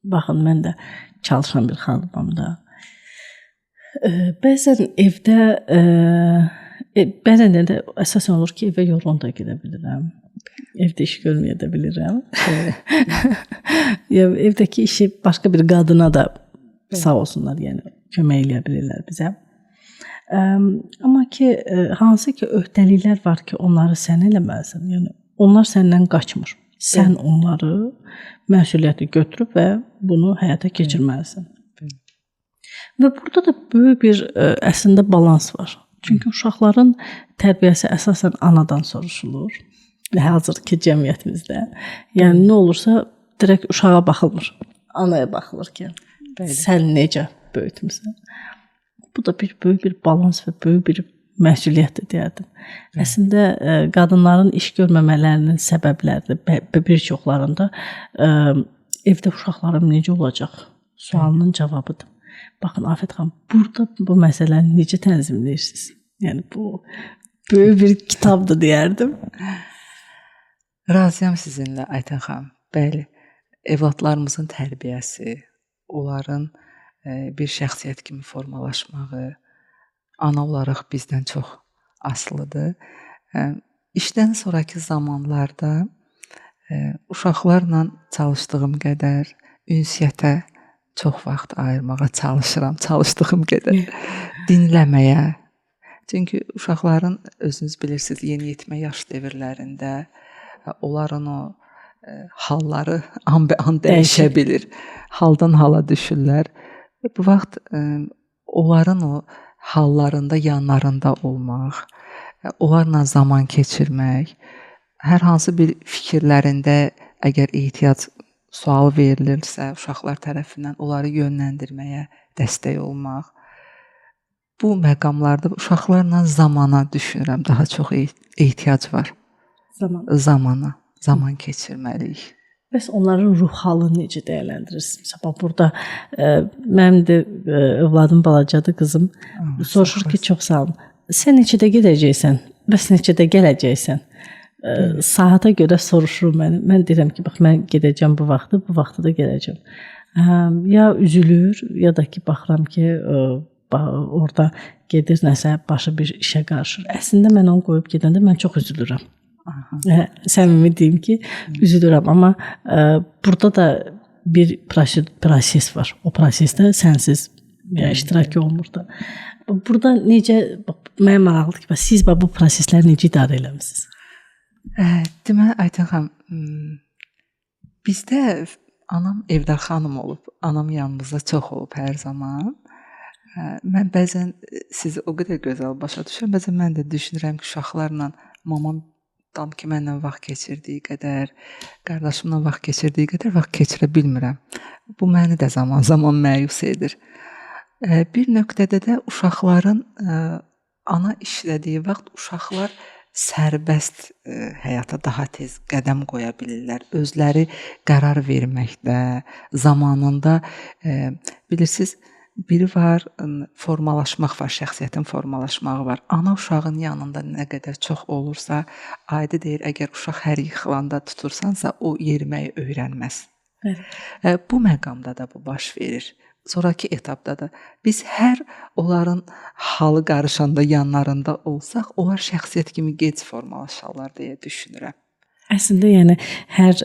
Baxın, mən də çalışan bir xanımam da. Bəzən evdə bəzən də əsasən olur ki, evə yorğun da gedə bilirəm. Evdə iş görməyə də bilirəm. Ya evdəki işi başqa bir qadına da sağ olsunlar, yəni kömək eləyə bilirlər bizə. Amma ki hansı ki öhdəliklər var ki, onları sən eləməlisən. Yəni onlar səndən qaçmır. Sən onları məsuliyyəti götürüb və bunu həyata keçirməlisən. Bəli. Və burada da böyük bir əslində balans var. Çünki uşaqların tərbiyəsi əsasən anadan soruşulur. Və hazırki cəmiyyətimizdə. Yəni nə olursa direkt uşağa baxılmır. Anaya baxılır ki, Bəli. sən necə böyütmüsən. Bu da bir böyük bir balans və böyük bir məsuliyyətdir deyərdim. Əslində qadınların iş görməmələrinin səbəbləri də bir çoxlarında evdə uşaqlarım necə olacaq sualının cavabıdır. Baxın Afət xanım, burada bu məsələni necə tənzimləyirsiniz? Yəni bu böyük bir kitabdır deyərdim. Razıyam sizinlə, Aytən xanım. Bəli, övladlarımızın tərbiyəsi, onların bir şəxsiyyət kimi formalaşmağı ana olaraq bizdən çox asılıdır. İşdən sonrakı zamanlarda uşaqlarla çalışdığım qədər ünsiyyətə çox vaxt ayırmağa çalışıram, çalışdığım qədər dinləməyə. Çünki uşaqların özünüz bilirsiniz, yeniyetmə yaş dövrlərində onların o halları anbe-an dəyişə bilir. Haldan hala düşürlər. Bu vaxt onların o hallarında yanlarında olmaq, onlarla zaman keçirmək, hər hansı bir fikirlərində əgər ehtiyac sual verilirsə uşaqlar tərəfindən onları yönləndirməyə dəstək olmaq. Bu məqamlarda uşaqlarla zamana düşünürəm, daha çox ehtiyac var. Zaman. Zamana, zaman keçirməliyik. Bəs onların ruh halını necə dəyərləndirirsiniz? Məsələn, burada mənim də övladım balacadır, qızım. Soruşur ki, çox sağ olun. Sən neçədə gedəcəksən? Bəs neçədə gələcəksən? Saata görə soruşur məni. Mən deyirəm ki, bax mən gedəcəm bu vaxtda, bu vaxtda da gələcəm. Ya üzülür, ya da ki, baxıram ki, orada gedir nəsə başı bir işə qarışır. Əslində mən onu qoyub gedəndə mən çox üzülürəm. Aha. Səmimi deyim ki, üzülürəm, amma burada da bir proses var. O prosesdə sənsiz yəni iştirak olmur da. Burada necə, bax, mənə maraqlıdır ki, bax, siz bax bu prosesləri necə idarə eləmisiniz? Deməli Aytən xanım, bizdə anam Evdar xanım olub. Anam yanımızda çox olub hər zaman. Mən bəzən sizi o qədər gözəl başa düşürəm. Bəzən mən də düşünürəm ki, uşaqlarla mamam tam ki mənlə vaxt keçirdiyi qədər, qardaşımla vaxt keçirdiyi qədər vaxt keçirə bilmirəm. Bu məni də zaman-zaman məyus edir. Bir nöqtədə də uşaqların ana işlədiyi vaxt uşaqlar sərbəst həyata daha tez qədəm qoya bilirlər. Özləri qərar verməkdə, zamanında bilirsiniz, biri var, formalaşmaq var, şəxsiyyətin formalaşmağı var. Ana uşağın yanında nə qədər çox olursa, adi deyir, əgər uşaq hər yıxılanda tutursansa, o yeriməyi öyrənməz. Bəli. Bu məqamda da bu baş verir. Sonrakı etapda da biz hər onların halı qarışanda yanlarında olsaq, onlar şəxsiyyət kimi gec formalaşarlar deyə düşünürəm. Əslində yəni hər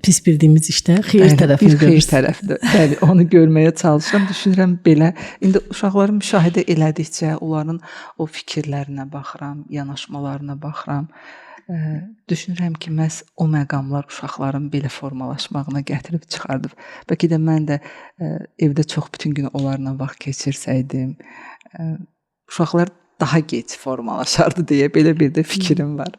pis bildiyimiz işdə xeyir Bəli, tərəfini bir xeyir görürsünüz. tərəfdir. Bəli, onu görməyə çalışıram. Düşünürəm belə. İndi uşaqları müşahidə elədikcə onların o fikirlərinə baxıram, yanaşmalarına baxıram. Düşünürəm ki, məhz o məqamlar uşaqların belə formalaşmağına gətirib çıxardıb. Bəlkə də mən də evdə çox bütün günü onlarla vaxt keçirsəydim, uşaqlar daha gec formalaşardı deyə belə bir də fikrim var.